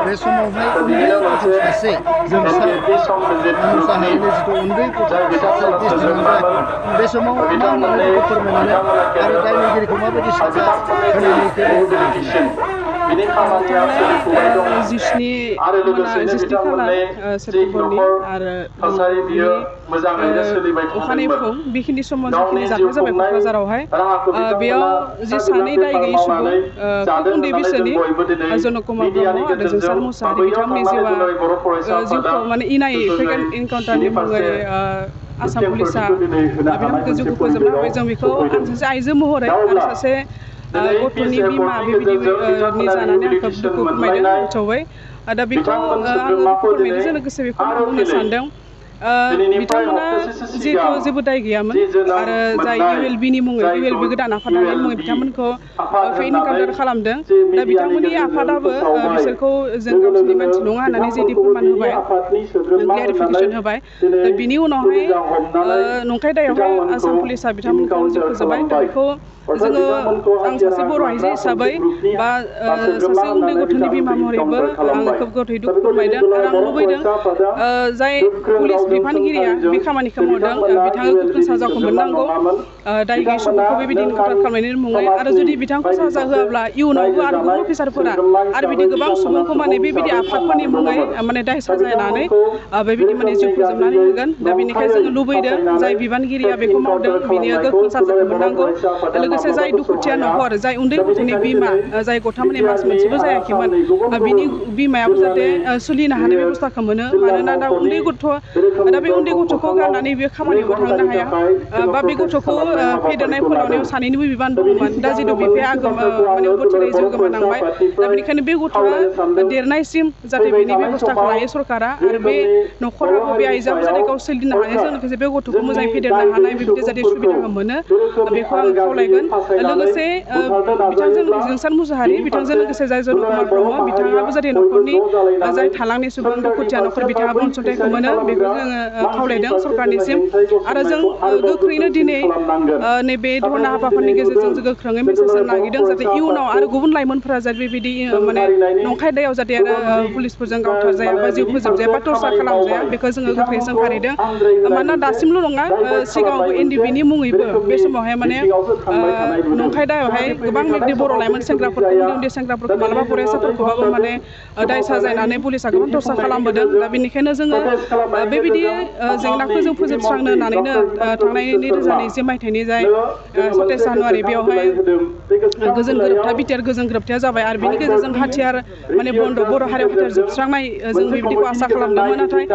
बे समावहाय उन्दै गथ' सासे जोंसा मोसाहारिनि जिथु उन्दै गथ' सासे बे समाव मा होननानै बेखौ फोरमायनानै आरो दायनिगिरिखौ माबायदि साजा होनायनि बिनि खामानिया सोलिफुबाय दं आरो लोगोसेनो बिथांमोननि जि न'खर थासारि बियो मोजाङैनो सोलिबाय थादोंमोन बेखिनि समाव जिखिनि जाथाय जाबाय क'क्राझारावहाय बेयाव जि सानै दाय गैयै सुबुं खोब उन्दै बैसोनि जनक कुमार ब्रह्म आरो जोंसार मुसाहारि बिथांमोननि जिउखौ माने इनायै फेक एनकाउन्टारनि मुङै आसाम पुलिसा बिथांमोनखौ जिउखौ फोजोबना होबाय जों बेखौ आं सासे आइजो महरै आरो सासे गथ'नि बिमा बेबायदि जानानै आंखौ दुखु फोरमायदों गोथौयै दा बेखौ आङो फोरमायनायजों लोगोसे बेखौ आं बुंनो सानदों बिथांमोना जिहेथु जेबो दाय गैयामोन आरो जाय ULB नि मुङै ULB गोदान आफादानि मुङै बिथांमोनखौ फेक एनकाउन्टार खालामदों दा बिथांमोननि आफादाबो बिसोरखौ जों गावसोरनि मानसि नङा होननानै जेदि फोरमान होबाय क्लियारिफिकेसन होबाय बिनि उनावहाय नंखाय दायावहाय आसाम पुलिसा बिथांमोनखौ जिउ फोजोबबाय दा बेखौ जोङो आं सासे बर' आइजो हिसाबै बा सासे उन्दै गथ'नि बिमा महरैबो आङो खोब गोथौयै दुखु फोरमायदों आरो आं लुबैदों जाय पुलिस बिफानगिरिया बे खामानिखौ मावदों बिथाङा गोख्रों साजाखौ मोननांगौ दाय गैयै सुबुंखौ बेबायदि इनकाउन्टार खालामनायनि मुङै आरो जुदि बिथांखौ साजा होआब्ला इयुनावबो आरो गुबुन अफिसारफोरा आरो बिदि गोबां सुबुंखौ माने बेबायदि आफादफोरनि मुङै माने दाय साजायनानै बेबायदि माने जिउ फोजोबनानै होगोन दा बेनिखायनो जोङो लुबैदों जाय बिबानगिरिया बेखौ मावदों बिनि गोख्रों साजाखौ मोननांगौ लोगोसे जाय दुखुथिया न'खर जाय उन्दै गथ'नि बिमा जाय गथ'आ माने मास मोनसेबो जायाखैमोन बिनि बिमायाबो जाहाथे सोलिनो हानाय बेबस्थाखौ मोनो मानोना दा उन्दै गथ' दा बे उन्दै गथ'खौ गारनानै बे खामानियावबो थांनो हाया बा बे गथ'खौ फेदेरनाय फोलावनायाव सानैनिबो बिबान दङमोन दा जिहेतु बिफाया माने बोथोरै जिउ गोमानांबाय दा बेनिखायनो बे गथ'आ देरनायसिम जाहाथे बेनि बेबस्थाखौ लायो सरकारा आरो बे न'खराबो बे आइजोआबो जाहाथे गाव सोलिनो हानायजों लोगोसे बे गथ'खौ मोजाङै फेदेरनो हानाय बेबायदि जाहाथे सुबिदाखौ मोनो बेखौ आं खावलायगोन लोगोसे बिथांजों जोंसार मुसाहारि बिथांजों लोगोसे जाय जनक कुमार ब्रह्म बिथाङाबो जाहाथे न'खरनि जाय थालांनाय सुबुं दुखुथिया न'खर बिथाङाबो अनसुंथाइखौ मोनो बेखौ जोङो खावलायदों सरकारनिसिम आरो जों गोख्रैनो दिनै नैबे धरना हाबाफारिनि गेजेरजों जों गोख्रोङै मेसेज होनो नागिरदों जाहाथे इयुनाव आरो गुबुन लाइमोनफोरा जाहाथे बेबायदि माने नंखाय दायाव जाहाथे आरो पुलिसफोरजों गावथारजाया बा जिउ फोजोबजाया बा टर्चार खालामजाया बेखौ जोङो गोख्रै सोंखारिदों मानोना दासिमल' नङा सिगाङावबो NDB नि मुङैबो बे समावहाय माने नंखाय दायावहाय गोबां बेबायदि बर' लाइमोन सेंग्राफोरखौ उन्दै उन्दै सेंग्राफोरखौ मालाबा फरायसाफोरखौबाबो माने दाय साजायनानै पुलिसा गोबां टर्चार खालामबोदों दा बेनिखायनो जोङो बेबायदि जेंनाखौ जों फोजोबस्रांनो होननानैनो थांनाय 2020 मायथाइनि जाय 27 जानुवारि बेयावहाय गोजोन गोरोबथा बिटिआर गोजोन गोरोबथाया जाबाय आरो बिनि गेजेरजों हाथियार माने बन्द बर' हारियाव हाथियार जोबस्रांनाय जों बेबायदिखौ आसा खालामदोंमोन नाथाय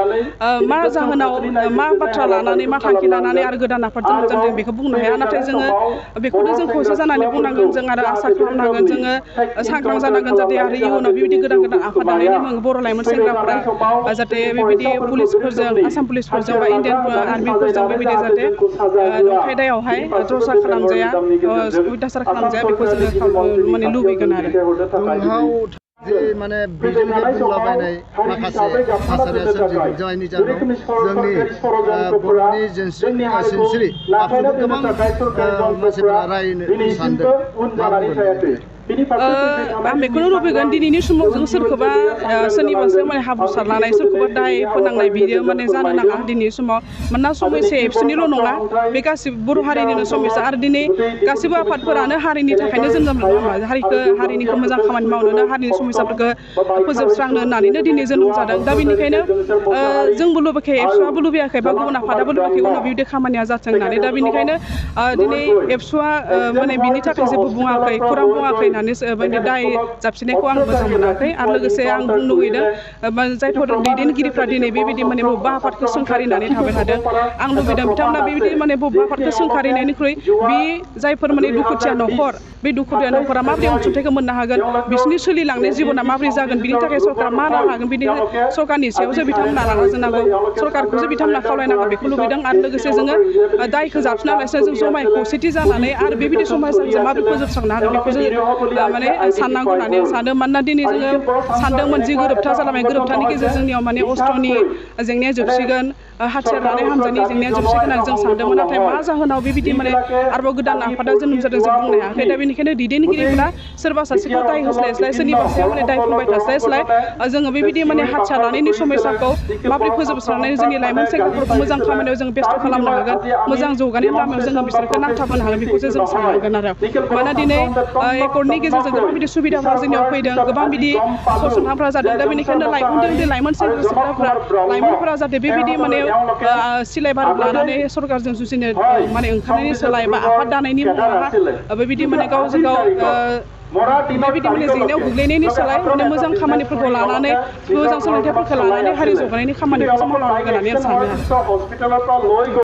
मा जाहोनाव मा बाथ्रा लानानै मा थांखि लानानै आरो गोदान आफादजों जों बेखौ बुंनो हाया नाथाय जोङो बेखौनो जों खौसे जानानै बुंनांगोन जों आरो आसा खालामनांगोन जोङो सांग्रां जानांगोन जाहाथे आरो इयुनाव बेबायदि गोदान गोदान आफाद दानायनि मुङै बर' लाइमोन सेंग्राफोरा जाहाथे बेबायदि पुलिसफोरजों आसाम पुलिसफोरजों बा इन्डियान आर्मिफोरजों बेबायदि जाहाथे नंखाय दायावहाय टर्चार खालामजाया अत्याचार खालामजाया बेखौ जोङो माने लुबैगोन आरो जे माने बिजोंहाय बुंलाबायनाय माखासे थासारिया सोमजिदों जायनि जाहोनाव जोंनि बर'नि सिनस्रि आफादखौ गोबां मानसिफोरा रायनो सानदों आं बेखौनो लुबैगोन दिनैनि समाव जों सोरखौबा सोरनिबासो माने हाब्रु सारलानाय सोरखौबा दाय फोनांनाय बियो माने जानो नाङा दिनैनि समाव मानोना समयसा एबसुनिल' नङा बे गासिबो बर' हारिनिनो समयसा आरो दिनै गासिबो आफादफोरानो हारिनि थाखायनो जोनोम हारिनिखौ मोजां खामानि मावनोनो हारिनि समयसाफोरखौ फोजोबस्रांनो होननानैनो दिनै जोनोम जादों दा बेनिखायनो जोंबो लुबैयाखै एबसुआबो लुबैयाखै बा गुबुन आफादाबो लुबैयाखै उनाव बेबायदि खामानिया जाथों होननानै दा बेनिखायनो दिनै एबसुआ माने बिनि थाखाय जेबो बुङाखै खौरां बुङाखै होननानै दाय जाबसिनायखौ आं मोजां मोनाखै आरो लोगोसे आं बुंनो लुबैदों जायफोर दैदेनगिरिफ्रा दिनै बेबायदि माने बबेबा आफादखौ सोंखारिनानै थाबाय थादों आं लुबैदों बिथांमोना बेबायदि माने बबेबा आफादखौ सोंखारिनायनिख्रुइ बे जायफोर माने दुखुथिया न'खर बे दुखुथिया न'खरा माबोरै अनसुंथाइखौ मोननो हागोन बिसोरनि सोलिलांनाय जिबना माबोरै जागोन बिनि थाखाय सरकारा मा राहा लागोन बिनि सरकारनि सायावसो बिथांमोना रागा जोंनांगौ सरकारखौसो बिथांमोना खावलायनांगौ बेखौ लुबैदों आरो लोगोसे जोङो दायखौ जाबसिनालासिनो जों जमायै खौसेथि जानानै आरो बेबायदि समाजजों माबोरै फोजोबस्रांनो हागोन बेखौ जों माने साननांगौ होननानै आं सानो मानोना दिनै जोङो सानदोंमोन जि गोरोबथा जालांबाय गोरोबथानि गेजेरजों जोंनियाव माने अस्त्रनि जेंनाया जोबसिगोन हाथियार लानाय हान्जानि जेंनाया जोबसिगोन होननानै जों सानदोंमोन नाथाय मा जाहोनाव बेबायदि माने आरोबाव गोदान आफादा जोनोम जादों जों बुंनो हायाखै दा बेनिखायनो दैदेनगिरिफोरा सोरबा सासेखौ दाय होस्लायस्लाय सोरनिबा सायाव माने दाय फुबाय थास्लायस्लाय जोङो बेबायदि माने हाथियार लानायनि समयसाखौ माबोरै फोजोबस्रांनानै जोंनि लाइमोन सेंग्राफोरखौ मोजां खामानियाव जों बेस्थ' खालामनो हागोन मोजां जौगानायनि लामायाव जोङो बिसोरखौ नांथाबहोनो हागोन बेखौसो जों साननांगोन आरो मानोना दिनै एकर्डनि गेजेरजों गोबां बिदि सुबिदाफोरा जोंनियाव फैदों गोबां बिदि फसंथानफोरा जादों दा बेनिखायनो उन्दै उन्दै लाइमोन सेंग्रा सिख्लाफोरा लाइमोनफोरा जाहाथे बेबायदि माने सिलाय बारुद लानानै सरकारजों जुजिनो माने ओंखारनायनि सोलाय बा आफाद दानायनि मुङावहा बेबायदि माने गावजों गाव बेबायदि माने जेंनायाव गोग्लैनायनि सोलाय माने मोजां खामानिफोरखौ लानानै मोजां सोलोंथाइफोरखौ लानानै हारि जौगानायनि खामानिखौसो मावलांनांगोन होननानै आं सानो